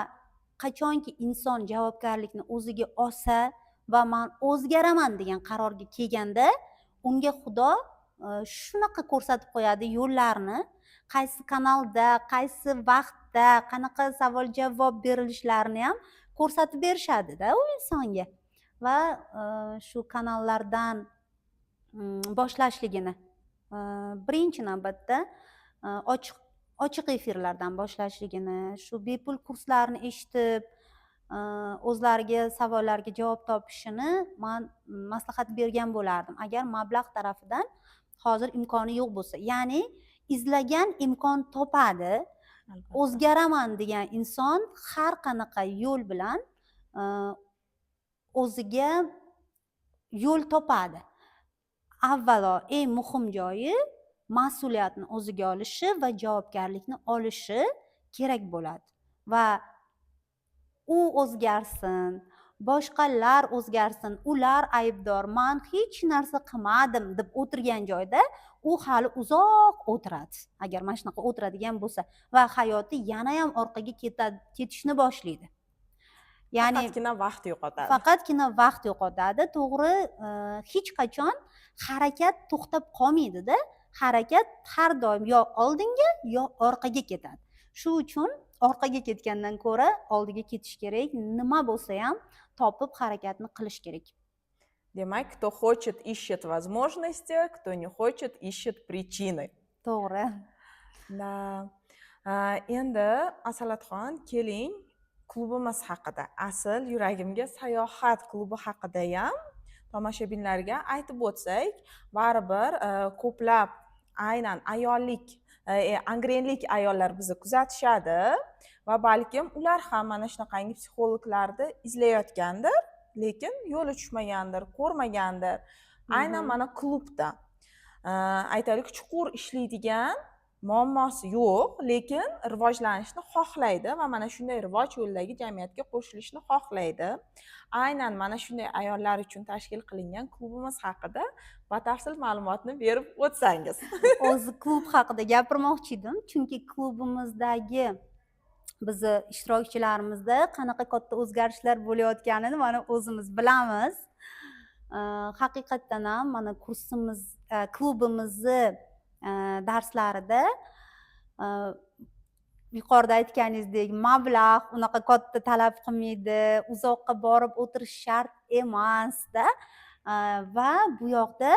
qachonki inson javobgarlikni o'ziga olsa va man o'zgaraman degan qarorga kelganda, unga Xudo shunaqa ko'rsatib qo'yadi yo'llarni, qaysi kanalda, qaysi vaqtda qanaqa savol javob berilishlarini ham ko'rsatib berishadida u insonga. Va shu kanallardan boshlashligini, birinchi navbatda ochiq efirlardan boshlashligini, shu bepul kurslarni eshitib, o'zlariga savollarga javob topishini man maslahat bergan bo'lardim, agar mablag' tarafidan hozir imkoni yo'q bo'lsa. Ya'ni izlagan imkon topadi. O'zgaraman degan inson har qanaqa yo'l bilan o'ziga yo'l topadi. Avvalo eng muhim joyi mas'uliyatni o'ziga olishi va javobgarlikni olishi kerak bo'ladi. Va u o'zgarsin, boshqalar o'zgarsin, ular aybdor, man hech narsa qilmadim deb o'tirgan joyda u hali uzoq o'tiradi, agar mana shunaqa o'tiradigan bo'lsa, va hayoti yanayam orqaga ketishni boshlaydi. Ya'ni faqatgina vaqt yo'qotadi. Faqatgina vaqt yo'qotadi, to'g'ri. Hech qachon harakat to'xtab qolmaydida, harakat har doim yo oldinga, yo orqaga ketadi. Shu uchun orqaga ketgandan ko'ra oldiga ketish kerak, nima bo'lsa ham topib harakatni qilish kerak. Demak, кто хочет, ищет возможности, кто не хочет, ищет причины. To'g'ri. Да. Endi Asalatxon, keling, klubimiz haqida, asl "Yuragimga sayohat" klubi haqidayam tomoshabinlarga aytib o'tsak. Baribir ko'plab aynan ayollik, angrenlik ayollar bizni kuzatishadi va balkim ular ham mana shunaqangi psixologlarni izlayotgandir, lekin yo'li tushmagandir, ko'rmagandir. Aynan mana klubda, aytaylik, chuqur ishlaydigan muammosi yo'q, lekin rivojlanishni xohlaydi va mana shunday rivoj yo'lidagi jamiyatga qo'shilishni xohlaydi. Aynan mana shunday ayollar uchun tashkil qilingan klubimiz haqida batafsil ma'lumotni berib o'tsangiz. O'zi klub haqida gapirmoqchi edim, chunki klubimizdagi bizni ishtirokchilarimizda qanaqa katta o'zgarishlar bo'layotganini mana o'zimiz bilamiz. Haqiqatdan ham mana kursimiz, klubimizni darslarida, yuqorida aytganingizdek, mablag' unaqa katta talab qilmaydi, uzoqqa borib o'tirish shart emasda. Va bu yoqda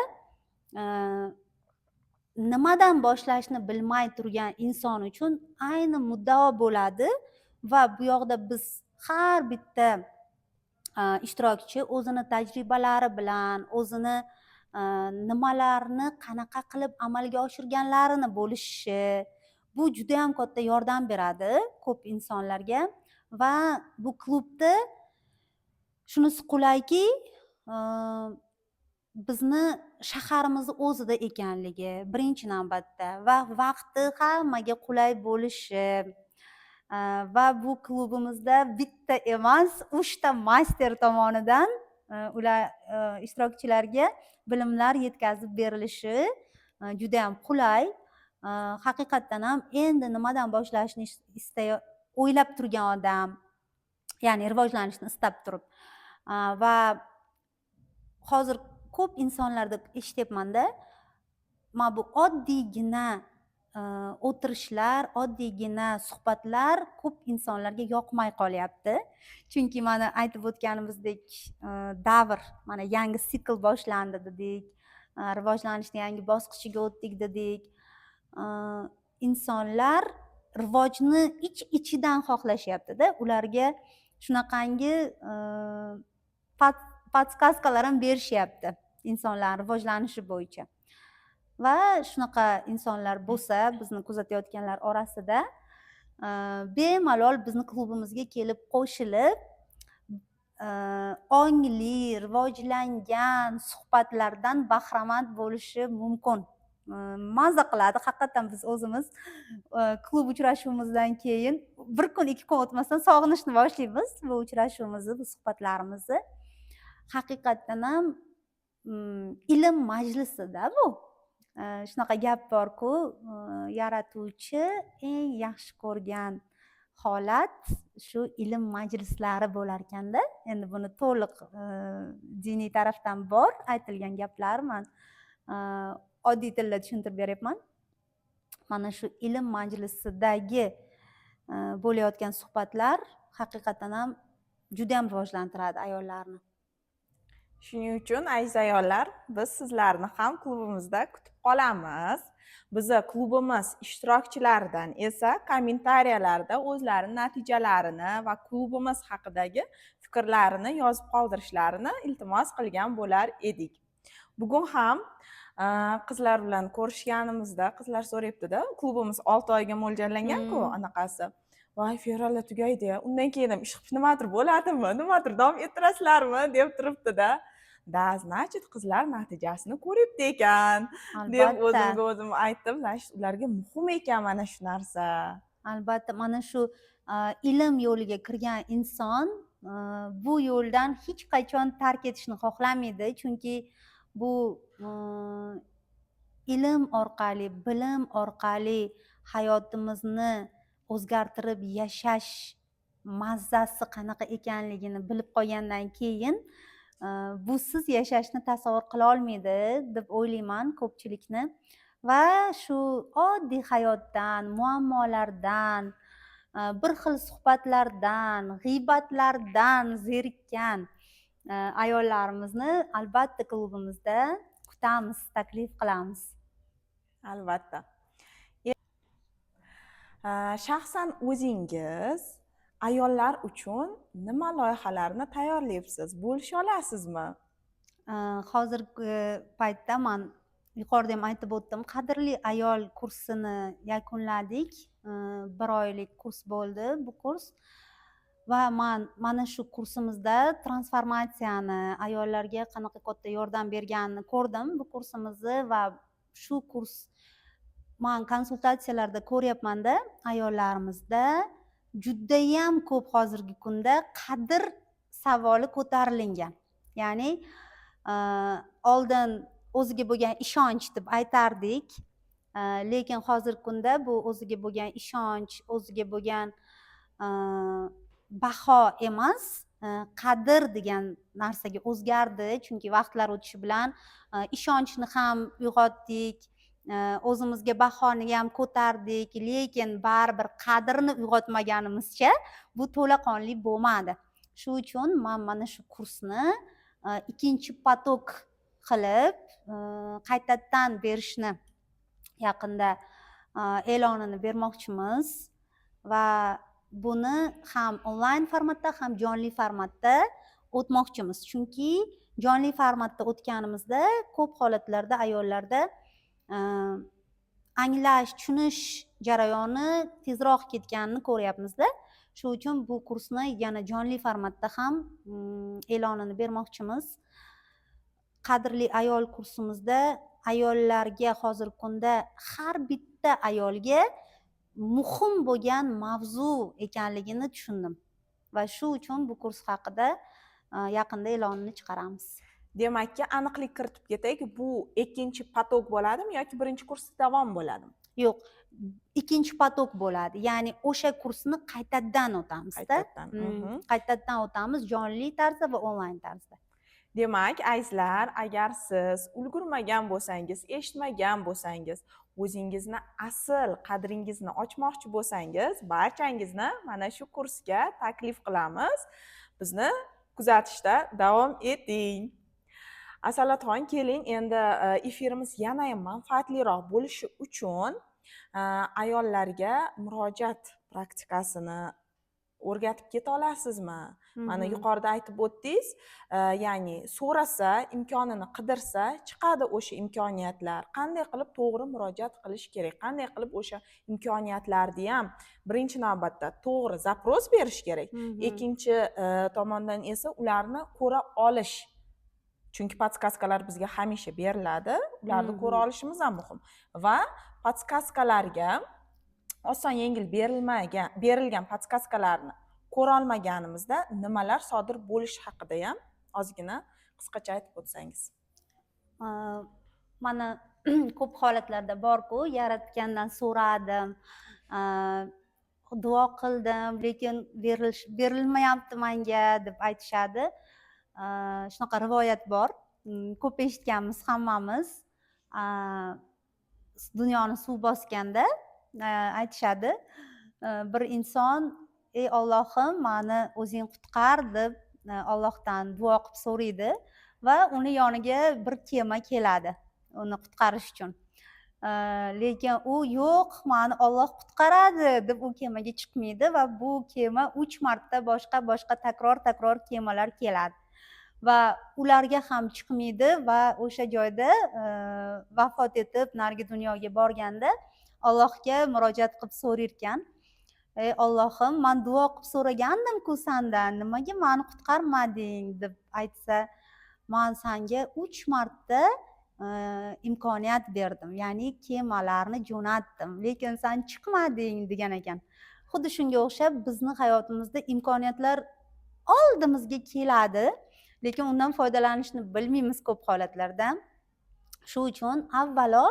nimadan boshlashni bilmay turgan inson uchun ayni muddao bo'ladi. Va bu yoqda biz har bitta ishtirokchi o'zini tajribalari bilan, o'zini nimalarni qanaqa qilib amalga oshirganlarini bo'lishishi, bu judayam katta yordam beradi ko'p insonlarga. Va bu klubda shunisi qulayki, bizni shaharimizni o'zida ekanligi birinchi navbatda va vaqti hammaga qulay bo'lishi. Va bu klubimizda bitta emas, uchta master tomonidan ular ishtirokchilarga bilimlar yetkazib berilishi judayam qulay. Haqiqatdan ham endi nimadan boshlashni o'ylab turgan odam, ya'ni rivojlanishni istab turib, va hozir ko'p insonlarda eshityapmanda, mana bu oddiygina o'tirishlar, oddiygina suhbatlar ko'p insonlarga yoqmay qolyapti, chunki mana aytib o'tganimizdek, davr, mana yangi sikl boshlandi dedik, rivojlanishni yangi bosqichiga o'tdik dedik. Insonlar rivojni ich ichidan xohlashyaptida, ularga shunaqangi подсказка lar ham berishyapti insonlar rivojlanishi bo'yicha. Va shunaqa insonlar bo'lsa bizni kuzatayotganlar orasida, bemalol bizni klubimizga kelib qo'shilib, ongli, rivojlangan suhbatlardan bahramand bo'lishi mumkin. Maza qiladi haqiqatdan. Biz o'zimiz klub uchrashuvimizdan keyin bir kun, 2 kun o'tmasdan sog'inishni boshlaymiz bu uchrashuvimizni, bu suhbatlarimizni. Haqiqatdan ham ilm majlisida bu. Shunaqa gap borku, yaratuvchi eng yaxshi ko'rgan holat shu ilm majlislari bo'larkanda. Endi buni to'liq diniy tarafdan bor aytilgan gaplar, man oddiy tilda tushuntirib beryapman. Mana shu ilm majlisidagi bo'layotgan suhbatlar haqiqatdan ham judayam rivojlantiradi ayollarni. Shuning uchun, aziz ayollar, biz sizlarni ham klubimizda kutib qolamiz. Biza klubimiz ishtirokchilaridan esa kommentariyalarda o'zlarini natijalarini va klubimiz haqidagi fikrlarini yozib qoldirishlarini iltimos qilgan bo'lar edik. Bugun ham qizlar bilan ko'rishganimizda qizlar so'rayaptida, klubimiz 6 oyga mo'ljallanganku. Anaqasi, voy, fevralda tugaydi, undan keyin ham ish qilib nimadir bo'ladimi, nimadir davom ettirasizlarmi, deb turibdida. Да, значит, qizlar natijasini ko'ryapti ekan, deb o'zimga o'zim aytdim. Значит, ularga muhim ekan mana shu narsa. Albatta, mana shu ilm yo'liga kirgan inson bu yo'ldan hech qachon tark etishni xohlamaydi, chunki bu ilm orqali, bilim orqali hayotimizni o'zgartirib yashash mazzasi qanaqa ekanligini bilib qolgandan keyin busiz yashashni tasavvur qila olmaydi deb o'ylayman ko'pchilikni. Va shu oddiy hayotdan, muammolardan, bir xil suhbatlardan, g'iybatlardan zerikkan ayollarimizni albatta klubimizda kutamiz, taklif qilamiz. Albatta. Shaxsan o'zingiz ayollar uchun nima loyihalarni tayyorlayapsiz, bo'lisha olasizmi? Hozirgi paytda man yuqorida ham aytib o'tdim, "Qadrli ayol" kursini yakunladik. Bir oylik kurs bo'ldi bu kurs va man mana shu kursimizda transformatsiyani, ayollarga qanaqa katta yordam berganini ko'rdim bu kursimizni. Va shu kurs, man konsultatsiyalarda ko'ryapmanda, ayollarimizda judayam ko'p hozirgi kunda qadr savoli ko'tarilingan. Ya'ni oldin o'ziga bo'lgan ishonch deb aytardik, lekin hozirgi kunda bu o'ziga bo'lgan ishonch, o'ziga bo'lgan baho emas, qadr degan narsaga o'zgardi. Chunki vaqtlar o'tishi bilan ishonchni ham uyg'otdik, o'zimizga bahoni ham ko'tardik, lekin baribir qadrni uyg'otmaganimizcha bu to'laqonli bo'lmadi. Shu uchun man mana shu kursni ikkinchi поток qilib qaytadan berishni yaqinda e'lonini bermoqchimiz va buni ham onlayn formatda, ham jonli formatda o'tmoqchimiz. Chunki jonli formatda o'tganimizda ko'p holatlarda ayollarda anglash, tushunish jarayoni tezroq ketganini ko'ryapmizda. Shu uchun bu kursni yana jonli formatda ham e'lonini bermoqchimiz. "Qadrli ayol" kursimizda ayollarga, hozirgi kunda har bitta ayolga muhim bo'lgan mavzu ekanligini tushundim va shu uchun bu kurs haqida yaqinda e'lonini chiqaramiz. Demakki, aniqlik kiritib ketaylik, bu ikkinchi поток bo'ladimi yoki birinchi kursda davom bo'ladimi? Yo'q, ikkinchi поток bo'ladi, ya'ni o'sha kursni qaytadan o'tamizda. Qaytadan. Qaytadan o'tamiz jonli tarzda va onlayn tarzda. Demak, azizlar, agar siz ulgurmagan bo'lsangiz, eshitmagan bo'lsangiz, o'zingizni asl qadringizni ochmoqchi bo'lsangiz, barchangizni mana shu kursga taklif qilamiz. Bizni kuzatishda davom eting. Asalatxon, keling, endi efirimiz yanayam manfaatliroq bo'lishi uchun ayollarga murojaat praktikasini o'rgatib keta olasizmi? Mana, yuqorida aytib o'tdingiz, ya'ni so'rasa, imkonini qidirsa, chiqadi o'sha imkoniyatlar. Qanday qilib to'g'ri murojaat qilish kerak, qanday qilib o'sha imkoniyatlarni ham birinchi navbatda to'g'ri запрос berish kerak, ikkinchi tomondan esa ularni ko'ra olish, chunki подсказка lar bizga hamisha beriladi, ularni ko'ra olishimiz ham muhim va подсказка larga oson yengil berilmagan, berilgan подсказка larni ko'ra olmaganimizda nimalar sodir bo'lishi haqida ham ozgina qisqacha aytib o'tsangiz. Mana, ko'p holatlarda borku, yaratgandan so'radim, duo qildim, lekin berilmayapti manga deb aytishadi. Shunaqa rivoyat bor, ko'p eshitganmiz hammamiz. Dunyoni suv bosganda aytishadi, bir inson: "Ey Ollohim, mani o'zing qutqar", deb Ollohdan duo qilib so'raydi va uni yoniga bir kema keladi uni qutqarish uchun. Lekin u: "Yo'q, mani Olloh qutqaradi", deb u kemaga chiqmaydi va bu kema uch marta boshqa boshqa takror takror kemalar keladi va ularga ham chiqmaydi va o'sha joyda vafot etib, narigi dunyoga borganda Allohga murojaat qilib so'rarkan: "Ey Ollohim, man duo qilib so'ragandimku sandan, nimaga mani qutqarmading?" deb aytsa, "Man sanga uch marta imkoniyat berdim, ya'ni kemalarni jo'natdim, lekin san chiqmading", degan ekan. Xuddi shunga o'xshab bizni hayotimizda imkoniyatlar oldimizga keladi, lekin undan foydalanishni bilmaymiz ko'p holatlarda. Shu uchun avvalo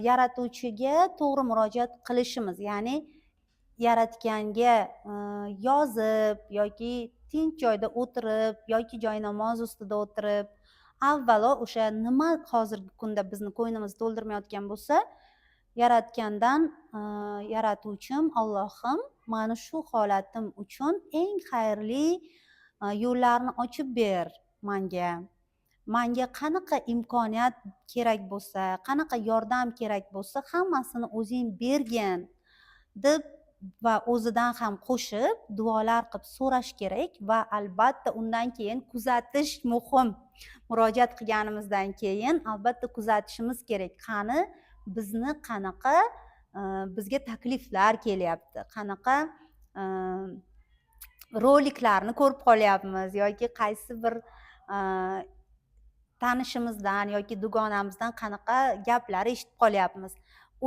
yaratuvchiga to'g'ri murojaat qilishimiz, ya'ni yaratganga yozib yoki tinch joyda o'tirib yoki joy namoz ustida o'tirib, avvalo o'sha nima hozirgi kunda bizni ko'nglimizni to'ldirmayotgan bo'lsa, yaratgandan: "Yaratuvchim Ollohim, mani shu holatim uchun eng xayrli yo'llarni ochib ber manga, manga qanaqa imkoniyat kerak bo'lsa, qanaqa yordam kerak bo'lsa, hammasini o'zing bergin". deb va o'zidan ham qo'shib duolar qilib so'rash kerak. Va albatta undan keyin kuzatish muhim. Murojaat qilganimizdan keyin albatta kuzatishimiz kerak, qani bizni qanaqa bizga takliflar kelyapti, qanaqa roliklarni ko'rib qolyapmiz yoki qaysi bir tanishimizdan yoki dugonamizdan qanaqa gaplar eshitib qolyapmiz.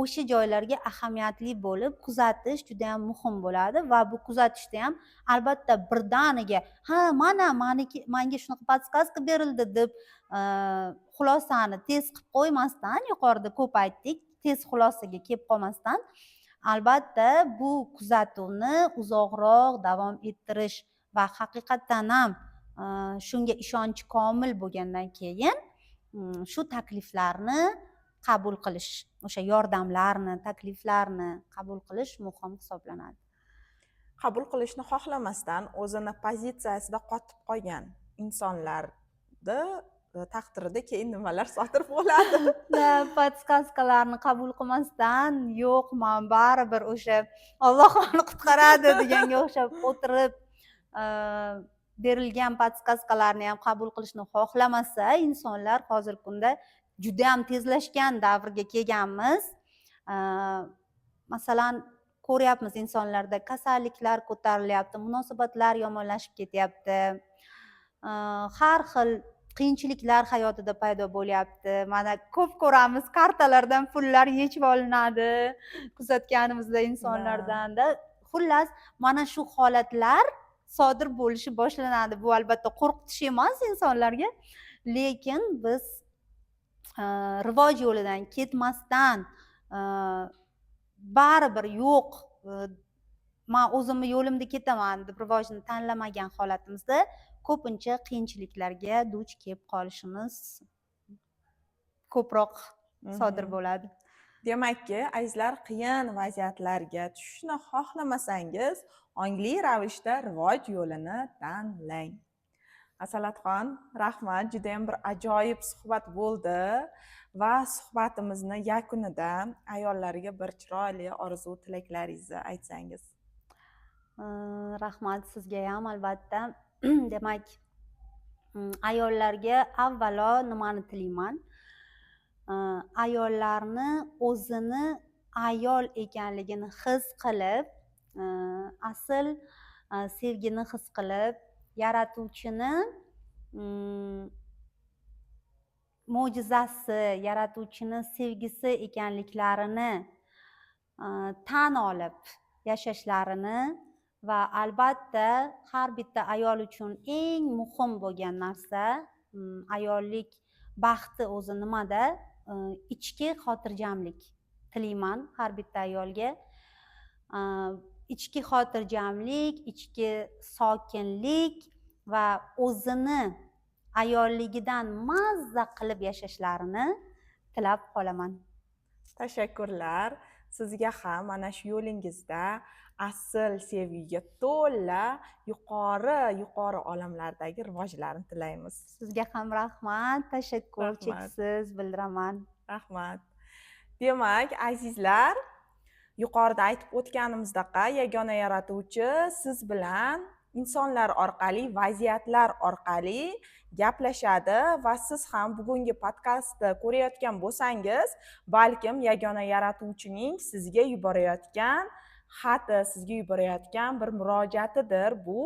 O'sha joylarga ahamiyatli bo'lib kuzatish juda yam muhim bo'ladi. Va bu kuzatishda ham albatta birdaniga ha, mana maniki, manga shunaqa подсказка berildi deb xulosani tez qilib qo'ymasdan, yuqorida ko'p aytdik, tez xulosaga kelib qolmasdan, albatta bu kuzatuvni uzoqroq davom ettirish va haqiqatdan ham shunga ishonchi komil bo'lgandan keyin shu takliflarni qabul qilish, o'sha yordamlarni, takliflarni qabul qilish muhim hisoblanadi. Qabul qilishni xohlamasdan o'zini pozitsiyasida qotib qolgan insonlarni taqdirida keyin nimalar sodir bo'ladi? Подсказка larni qabul qilmasdan, yo'q, man baribir o'sha Olloh mani qutqaradi deganga o'xshab o'tirib, berilgan подсказка larni ham qabul qilishni xohlamasa insonlar, hozirgi kunda judayam tezlashgan davrga kelganmiz. Masalan, ko'ryapmiz, insonlarda kasalliklar ko'tarilyapti, munosabatlar yomonlashib ketyapti, har xil qiyinchiliklar hayotida paydo bo'lyapti. Mana, ko'p ko'ramiz, kartalardan pullar yechib olinadi kuzatganimizda insonlardanda. Xullas, mana shu holatlar sodir bo'lishi boshlanadi. Bu albatta qo'rqitish emas insonlarga, lekin biz rivoj yo'lidan ketmasdan, baribir yo'q, man o'zimni yo'limda ketaman deb rivojni tanlamagan holatimizda ko'pincha qiyinchiliklarga duch kelib qolishimiz ko'proq sodir bo'ladi. Demakki, azizlar, qiyin vaziyatlarga tushishni xohlamasangiz, ongli ravishda rivoj yo'lini tanlang. Asalatxon, rahmat, judayam bir ajoyib suhbat bo'ldi va suhbatimizni yakunida ayollarga bir chiroyli orzu tilaklaringizni aytsangiz. Rahmat sizga ham albatta. Demak, ayollarga avvalo nimani tilayman? Ayollarni o'zini ayol ekanligini his qilib, asl sevgini his qilib, yaratuvchini mo'jizasi, yaratuvchini sevgisi ekanliklarini tan olib yashashlarini va albatta har bitta ayol uchun eng muhim bo'lgan narsa, ayollik baxti o'zi nimada? Ichki xotirjamlik tilayman har bitta ayolga. Ichki xotirjamlik, ichki sokinlik va o'zini ayolligidan mazza qilib yashashlarini tilab qolaman. Tashakkurlar. Sizga ham mana shu yo'lingizda asl sevgiga to'la yuqori yuqori olamlardagi rivojlarni tilaymiz. Sizga ham rahmat, tashakkur Rahmat. cheksiz bildiraman. Rahmat. Demak, azizlar, yuqorida aytib o'tganimizdaqa, yagona yaratuvchi siz bilan insonlar orqali, vaziyatlar orqali gaplashadi va siz ham bugungi podkastni ko'rayotgan bo'lsangiz, balkim yagona yaratuvchining sizga yuborayotgan xati, sizga yuborayotgan bir murojaatidir bu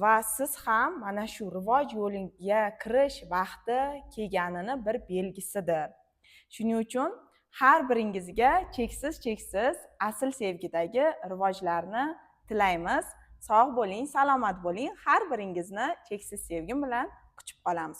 va siz ham mana shu rivoj yo'liga kirish vaqti kelganini bir belgisidir. Shuning uchun har biringizga cheksiz cheksiz asl sevgidagi rivojlarni tilaymiz. Sog' bo'ling, salomat bo'ling. Har biringizni cheksiz sevgim bilan quchib qolamiz.